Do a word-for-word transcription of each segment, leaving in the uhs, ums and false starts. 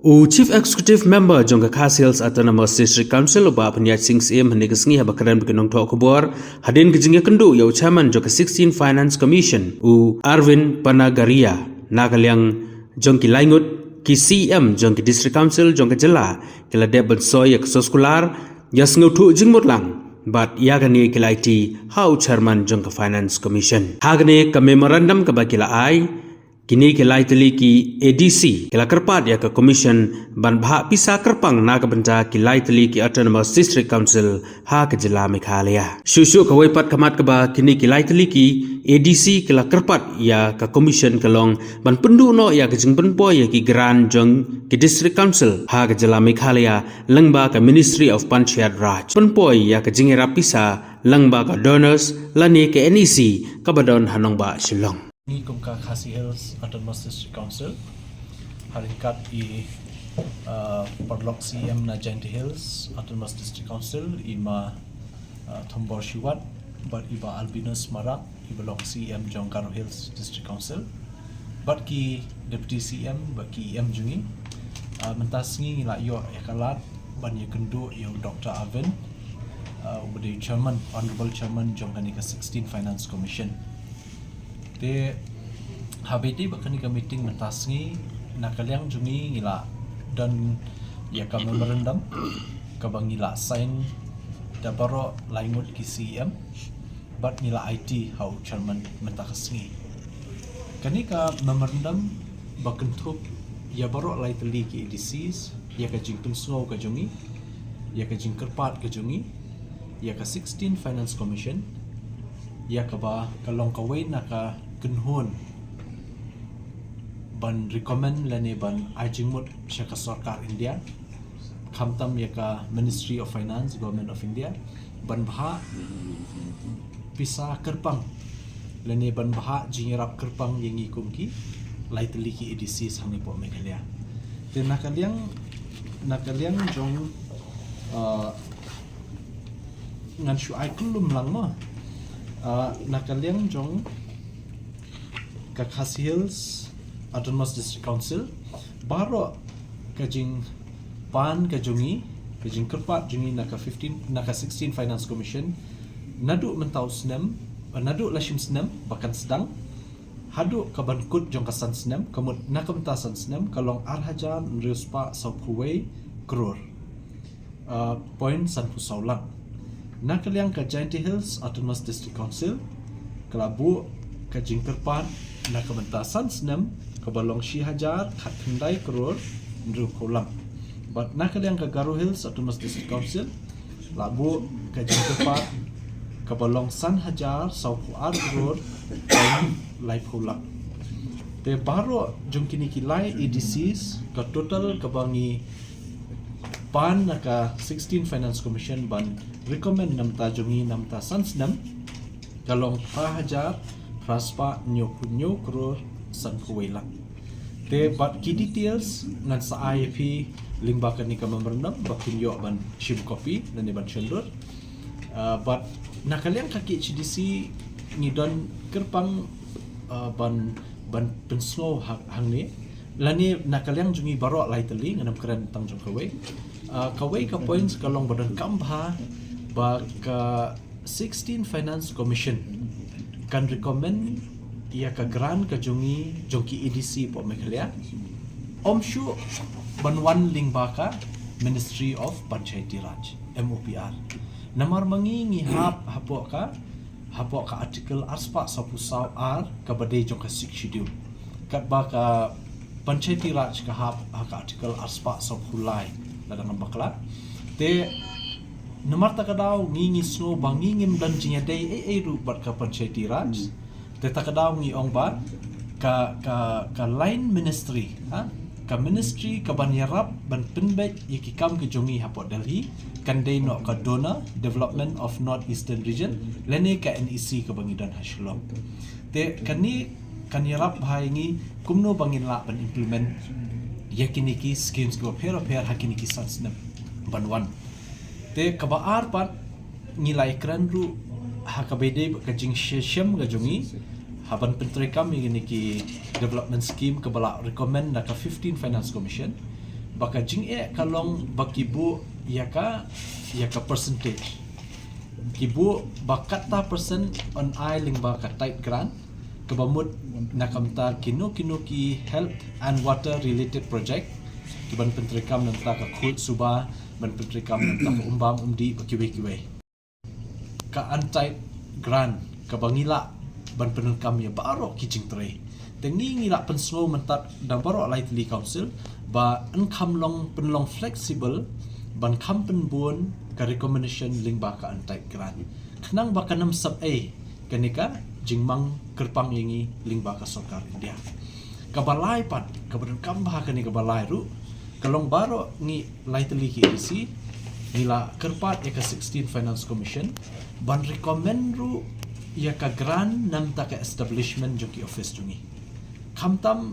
U Chief Executive Member jong ka Khasi Hills Autonomous District Council, u Bah Pynïaid Sing Syiem, hynne ka sngi haba kren bad ki nongthoh khubor hadien ka jingïakynduh ïa u Chairman jong ka sixteen Finance Commission, u Arvind Panagaria, na ka liang jong ki laingut ki C E M jong ki District Council jong ka jylla ki la dep ban soi ïa ka soskular ïa sngewthuh jingmut lang bad ïa kane ki la aiti ha u Chairman jong ka Finance Commission. Ha kane ka memorandum kaba ki la ai, kine ki lai tylli ki A D C ki la kyrpad ïa ka Commission ban bhah pisa kyrpang na ka bynta ki lai tylli ki Autonomous District Council ha ka jylla Meghalaya. Shuh shuh kawei pat ka mat kaba kine ki lai tylli ki A D C ki la kyrpad ïa ka Commission ka long ban pynduh noh ïa ka jingpynpoi ïa ki grant jong ki District Council ha ka jylla Meghalaya lyngba ka Ministry of Panchayati Raj, pynpoi ïa ka jingïarap pisa lyngba ka donors lane ka N E C kaba don ha nongbah Shillong. Ngi kum ka Khasi Hills Autonomous District Council, ha ryngkat i, uh, paralok C E M na Jaintia Hills Autonomous District Council, i ma, uh, Thombor Shiwat, bad i Bah Albinus Marak, i ba long C E M jong Garo Hills District Council, bad ki Deputy C E M, bad ki E M jong ngi. Uh, mynta sngi ngi la ïoh ïa ka lad ban ïakynduh ïa u Doctor Arvind, uh, uba dei Chairman, Honorable Chairman jong kane ka sixteen Finance Commission. Te haba ïadei bad kane ka meeting mynta sngi, na ka liang jong ngi ngi la don ïa ka memorandum kaba ngi la sign da baroh laingut ki C E M, bad ngi la aiti ha u Chairman mynta ka sngi. Kane ka memorandum ba kynthup ïa baroh lai tylli ki A D Cs, ïa ka jingpynsngew ka jong ngi, ïa ka jingkyrpad ka jong ngi ïa ka sixteen Finance Commission, ïa kaba ka long kawei na ka kynhun ban recommend lane ban ai jingmut sha ka sorkar India, khamtam ïa ka Ministry of Finance, Government of India, ban bhah pisa kyrpang lane ban bhah jingïarap kyrpang ïa ngi kum ki lai tylli ki A D Cs hangne hapoh Meghalaya. Te na ka liang, na ka liang jong, uh, ngan shu ai kyllum lang mo. Uh, na ka liang jong ka Khasi Hills Autonomous District Council, baroh ka jingpan ka jong ngi, ka jingkyrpad jong ngi na ka fifteen, na ka sixteen Finance Commission, naduh mynta u snem, eh, naduh lashim snem ba kan sdang, haduh ka ban kut jong ka san snem, ka mut na ka bynta san snem, ka long ar hajar hynriew spah sawphew wei klur, uh, point sanphew saw lak. Na ka liang ka Jaintia Hills Autonomous District Council, ka la buh ka jingkyrpad na ka bynta san snem, kaba long shi hajar khatkhyndai klur hynriewphew lak. Bad na ka liang ka Garo Hills Autonomous District Council, la buh ka jingkyrpad kaba long san hajar sawphew ar klur laiphew lak. Te baroh jong kine ki lai A D Cs, ka total kaba ngi pan na ka sixteen Finance Commission ban recommend na ka bynta jong ngi na ka bynta san snem, ka long phra hajar phra spah hynñiewphew hynñiew klur sanphew wei lak. Te bad ki details ngan sa ai ïa phi lyngba kane ka memorandum ba phin ïoh ban shim copy lane ban shon dur. Uh, bad na ka liang ka K H A D C ngi don kyrpang, uh, ban, ban pynsngew ha-, hangne. Lane na ka liang jong ngi baroh lai tylli, ngan ym kren tang jong kawei. Uh, kawei ka points ka long ba donkam bha ba ka sixteen Finance Commission kan recommend ïa ka grant ka jong ngi jong ki A D C hapoh Meghalaya, ym shuh ban wan lyngba ka Ministry of Panchayati Raj, M O P R. Namar ma ngi ngi hap hapoh ka, hapoh ka Article ar spah sawphew saw ar kaba dei jong ka Sixth Schedule. Katba ka Panchayati Raj ka hap ha ka Article ar spah sawphew lai, lada ngam bakla. Te namar ta ka daw ngi ngi sngew ba ngi ngim don jingïadei ei ei ruh bad ka Panchayati Raj. Te ta ka daw ngi ong ba ka, ka, ka line ministry, ha? Ka ministry ka ban ïarap ban pynbeit ïa ki kam ki jong ngi hapoh Delhi kan dei noh ka DONER, Development of North Eastern Region, lane ka N E C kaba ngi don ha Shillong. Te kane kan ïarap bha ïa ngi kumno ba ngin lah ban implement ïa kine ki schemes kiba pher pher ha kine ki san snem ban wan. Te kaba ar pat ngi la ïakren ruh ha kaba ïadei bad ka jingshem ka jong ngi ha ban pyntreikam ïa kine ki development scheme kaba la recommend na ka fifteen Finance Commission. Ba ka jingeh ka long ba ki buh ïa ka, ïa ka percentage. Ki buh ba kata percent yn ai lyngba ka tied grant, kaba mut na ka bynta kino kino ki health and water related project, kiban pyntreikam na ka bynta ka khuid suba, ban pyntreikam na ka bynta ka umbam umdih bad kiwei kiwei. Ka untied grant kaba ngi lah ban pyndonkam ïa baroh ki jingtrei. Te ngi, ngi lah pynsngew mynta da baroh lai tylli council ba yn kham long, pynlong flexible ban kham pynbun ka recommendation lyngba ka untied grant, khnang ba kan ym sap ei kane ka jingmang kyrpang ïa ngi lyngba ka sorkar India. Kaba lai pat, kaba donkam bha kane kaba lai ruh, ka long baroh ngi lai tylli ki ADC ngi la kyrpad ïa ka sixteen Finance Commission ban recommend ruh ïa ka grant na ka bynta ka establishment jong ki office jong ngi. Khamtam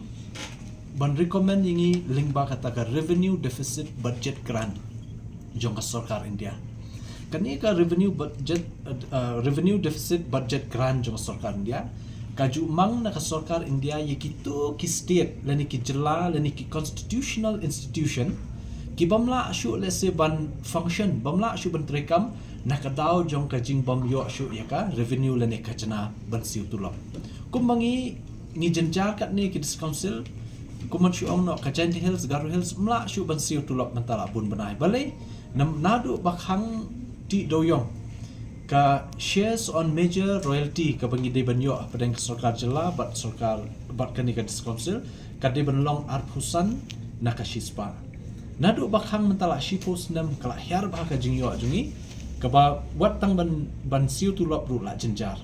ban recommend ïa ngi lyngba kata ka revenue deficit budget grant jong ka sorkar India. Kane ka revenue budget, uh, uh, revenue deficit budget grant jong ka sorkar India ka ju mang na ka sorkar India ïa kito ki state lane ki jylla lane ki constitutional institution kibym lah shuh, let's say, ban function, bym lah shuh ban treikam na ka daw jong ka jingbym ïoh shuh ïa ka revenue lane khajna ban siew tulop. Kumba ngi, ngi jynjar katne ki District Council, kumban shu ong noh, ka Jaintia Hills, Garo Hills ym lah shuh ban siew tulop mynta la bun bnai. Balei? Nam, naduh ba khang tih dewiong, ka shares on major royalty kaba ngi dei ban ïoh hapdeng ka sorkar jylla bad sorkar, bad kane ka District Council, ka dei ban long arphew san na ka shispah. Naduh ba khang mynta la shiphew snem ka la hiar bha ka jingïoh jong ngi, kaba wat tang ban, ban siew tulop ruh la jynjar.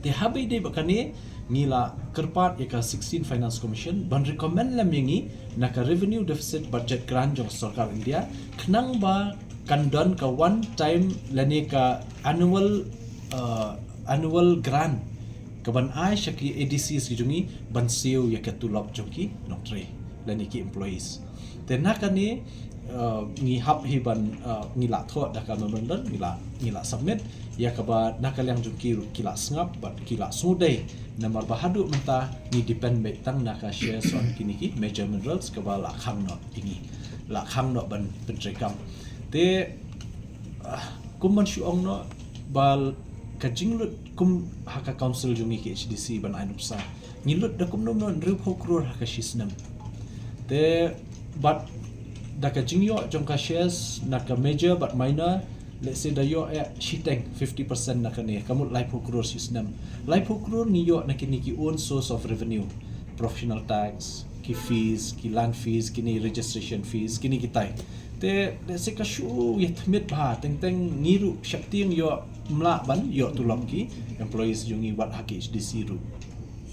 Te haba ïadei bad kane, ngi la kyrpad ïa ka sixteen Finance Commission ban recommend lem ïa ngi na ka revenue deficit budget grant jong sorkar India, khnang ba kan don ka one time lane ka annual, uh, annual grant kaban ai sha ki ADCs ki jong ngi ban siew ïa ka tulop jong ki nongtrei lane ki employees. Te na kane, uh, ngi hap hi ban, uh, ngi la thoh da ka memorandum, ngi la, ngi la submit ïa kaba na ka liang jong ki ruh ki la sngap bad ki la sngewdei, namar ba haduh mynta ngi depend beit tang na ka shares on kine ki major minerals kaba la khang noh ïa ngi, la khang noh ban pyntreikam. Te, ah, kumban shu ong noh, ba ka jinglut kum ha ka council jong ngi ki HDC ban ai nuksa, ngi lut da kumno kumno hynriewphew klur ha ka shisnem. Te bad da ka jingïoh jong ka shares na ka major bad minor, let's say da ïoh eh shiteng fifty percent na kane, ka mut laiphew klur shisnem. Laiphew klur ngi ïoh na kine ki own source of revenue, professional tax, ki fees, ki land fees, kine registration fees, kine kitai. Te, let's say ka shu ïa thmit bha, teng teng ngi ruh sheptieng ïoh, ym lah ban ïoh tulop ki employees jong ngi wat ha ki HDC ruh.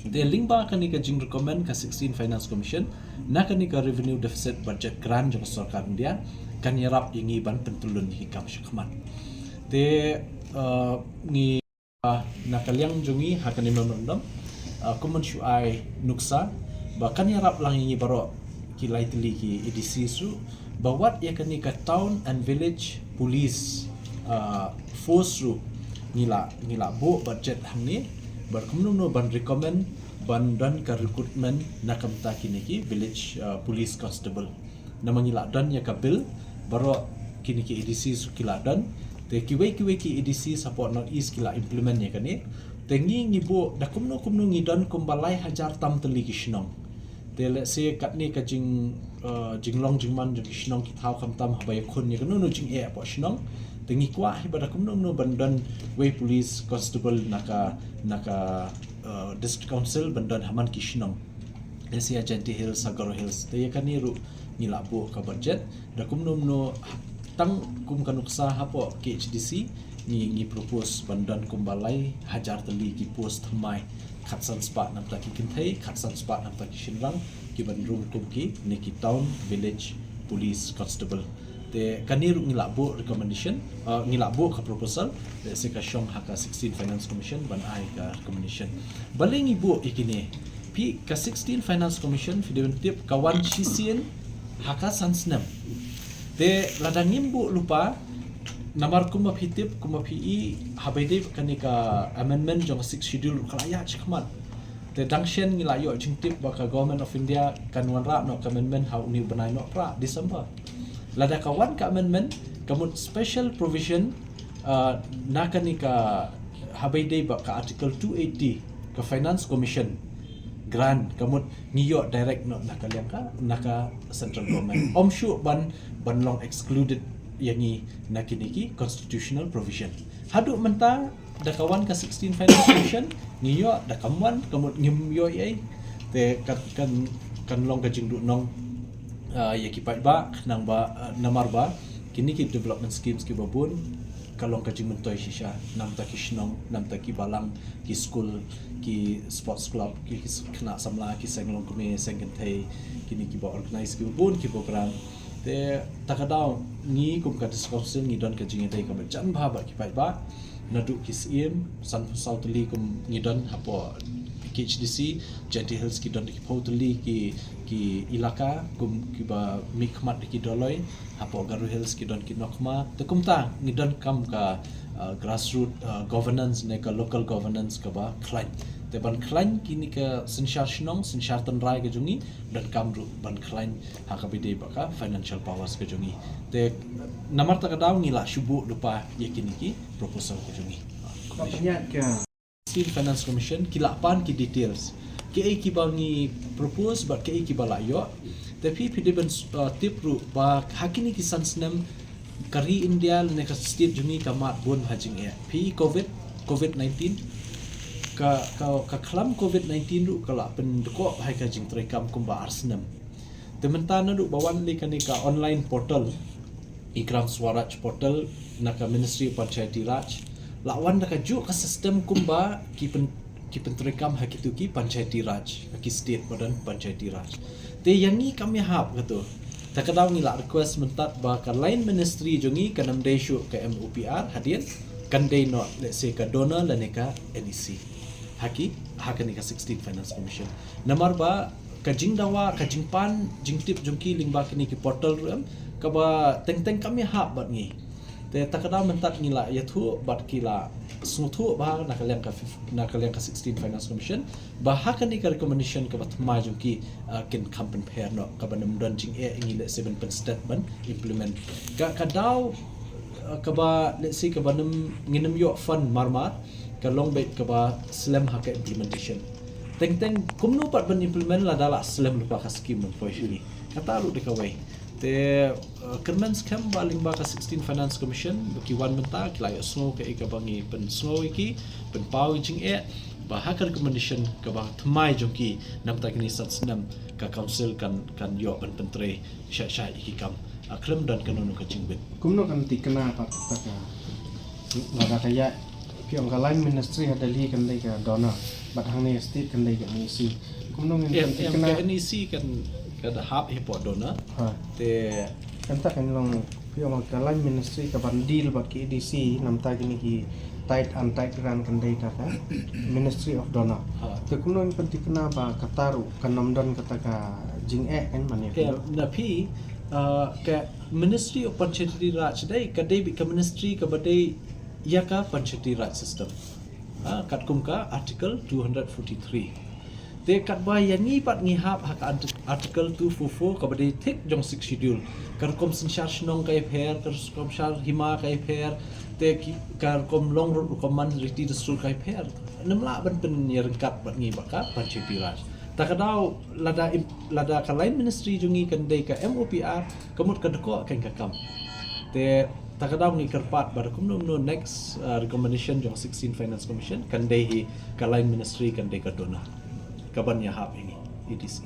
Te lyngba kane ka jingrecommend ka sixteen Finance Commission na kane ka revenue deficit budget grant jong ka sorkar India, kan ïarap ïa ngi ban pyntylun ïa ki kam shakhmat. Te, uh, ngi, uh, na ka liang jong ngi ha kane memorandum, uh, kumban shu ai nuksa ba kan ïarap lang ïa ngi baroh ki lai tylli ki ADCs ruh, ba wat ïa kane ka town and village police, uh, force ruh ngi la, ngi la buh budget hangne, bad kumno kumno ban recommend ban don ka recruitment na ka bynta kine ki village, uh, police constable. Namar ngi la don ïa ka bill, baroh kine ki ADCs ruh ki la don. Te kiwei kiwei ki ADCs hapoh North East ki la implement ïa kane. Te ngi, ngi buh da kumno kumno ngi don kumba lai hajar tam tylli ki shnong. Te let's say katne ka jing, uh, jinglong jingman jong ki shnong ki thaw khamtam haba ïakhun ïa kano kano jingeh hapoh shnong. Te ngi kwah hi ba da kumno kumno ban don wei police constable na ka, na ka, uh, district council ban don ha man ki shnong. Let's say ha Jaintia Hills, ha Garo Hills. Te ïa kane ruh ngi la buh ka budget. Da kumno kumno tang kum ka nuksa hapoh KHADC ngi, ngi propose ban don kumba lai hajar tylli ki post thymmai, khatsan spah na ka bynta ki kynthei, khatsan spah na ka bynta ki shynrang, kiban rung kum kine ki town village police constable. Te kane ruh ngi la buh recommendation, uh, ngi la buh ka proposal, te sa ka shong ha ka sixteen Finance Commission ban ai ka recommendation. Balei ngi buh ïa kine? Phi, ka sixteen Finance Commission, phi dei ban tip, ka wan shisien ha ka san snem. Te lada ngim buh lypa, namar kumba phi tip, kumba phi i, haba ïadei bad kane ka amendment jong ka Sixth Schedule ruh ka la ïaid shakhmat. Te dang shen ngi la ïoh jingtip ba ka Government of India kan wanrah noh ka amendment ha une u bnai Nohprah, December. Lada ka wan ka amendment, ka mut special provision, uh, na kane ka, haba ïadei bad ka Article two eighty, ka Finance Commission grant, ka mut ngi ïoh direct noh na ka liang ka, na ka central government. Ym shuh ban, ban long excluded ïa ngi na kine ki constitutional provision. Haduh mynta, da ka wan ka sixteen Finance Commission, ngi ïoh, da kam wan, ka mut ngim ïoh ei. Te kan, kan, kan long ka jingduhnong, ah, ïa ki paidbah, nang ba, ah, namar ba kine ki development schemes kiba bun, ka long ka jingmyntoi shisha, namta ki shnong, namta ki balang, ki skul, ki sports club, ki, ki khynnah samla, ki seng longkmie, seng kynthei, kine kiba organize kiba bun, kiba grant. Te ta ka daw ngi kum ka District Council ngi don ka jingïadei kaba jan bha bad ki paidbah. Naduh ki syiem, sanphew saw tylli kum ngi don hapoh K H D C, Jaintia Hills ki don ki phew tylli ki, ki ilaka, kum kiba mihkhmat ki Dolloi, hapoh Garo Hills ki don ki Nohkma. Te kumta ngi donkam ka, uh, grassroot, uh, governance ne ka local governance kaba khlaiñ. Te ban khlaiñ kine ka synshar shnong, synshar tynrai ka jong ngi, donkam ruh ban khlaiñ ha kaba ïadei bad ka financial powers ka jong ngi. Te namar ta ka daw ngi la shu buh lypa ïa kine ki proposal ka jong ngi. Ba pynïaid ka sixteen Finance Commission ki la pan ki details. Kiei kiba ngi propose bad kiei kiba la ïoh. Te phi, phi dei ban, uh, tip ruh ba ha kine ki san snem ka ri India lane ka state jong ngi ka mad bun ha jingeh. Phi COVID, COVID nineteen, ka, ka, ka khlam COVID nineteen ruh ka la pyndkoh ha ka jingtrei kam kumba ar snem. Te mynta naduh ba wan lei kane ka online portal, i Gram Swaraj portal, na ka Ministry of Panchayati Raj, la wan da kajuh ka system kumba ki pyn, ki pyntrei kam ha kitu ki Panchayati Raj, ha ki state ba don Panchayati Raj. Te ïa ngi kam ïahap katu. Ta ka daw ngi la request mynta ba ka line ministry jong ngi kan ym dei shuh ka M O P R hadien, kan dei noh, let's say, ka DoNER lane ka N E C. Ha ki, ha kane ka sixteen Finance Commission. Namar ba ka jingdawa, ka jingpan jingtip jong ki lyngba kine ki portal ruh em, kaba teng teng kam ïahap bad ngi. Te ta ka daw mynta ngi la ïathuh bad ki la sngewthuh bha na ka liang ka fif, na ka liang ka sixteen Finance Commission, ba ha kane ka recommendation kaba thymmai jong ki, uh, kin kham pynpher noh, kaba nym don jingeh ïa ngi, let's say, ban pynstet ban implement. Ka, ka daw, uh, kaba, let's say, kaba nym, ngin nym ïoh fund marmar, ka long beit kaba slem ha ka implementation. Teng teng kumno pat ban implement lada la slem lypa ka scheme ban poi shuh ngi. Kata ruh dei kawei. Te, uh, kyrmen skhem ba lyngba ka sixteen Finance Commission ba ki wan mynta ki la ïohsngew kaei kaba ngi pynsngew ïa ki, pynpaw ïa jingeh, ba ha ka recommendation kaba thymmai jong ki, namta kine san snem ka council kan, kan ïoh ban pyntrei shai shai ïa ki kam. Ah, khlem don kano kano ka jingwit. Kumno kan thikna pat ta ka, lada ka ïa, phi ong ka line ministry ha Delhi kan dei ka DoNER, bad hangne state kan dei ka N E C. Kumno ngin, em, kan em, thikna ka N E C kan, kan hap hapoh DoNER. Ha. Te, kan ta kan long, phi ong ka line ministry kaban deal bad ki A D C, namta kine ki tied untied grant kan dei ta ka Ministry of DoNER. Ha. Te kumno ngin pynthikna ba kata ruh kan ym don kata ka jingeh kan, mane. Em, na phi, uh, ka Ministry of Panchayati Raj dei, ka dei beit ka ministry kaba dei ïa ka Panchayati Raj system. Ah, katkum ka Article two hundred forty-three. Te katba ïa ngi pat ngi hap ha ka art-, Article two four four kaba dei thik jong Sixth Schedule. Ka rukom synshar shnong ka ïapher, ka rukom synshar hima ka ïapher, te ki, ka rukom long ruh, rukom man riti dustur ka ïapher. Nym lah ban pynïaryngkat bad ngi bad ka Panchayati Raj. Ta ka daw lada im-, lada ka line ministry jong ngi kan dei ka M O P R, ka mut ka dkoh kein ka kam. Te ta ka daw ngi kyrpad ba da kumno kumno next, uh, recommendation jong sixteen Finance Commission kan dei hi ka line ministry kan dei ka DoNER. Kaban ïahap ïa ngi, A D C.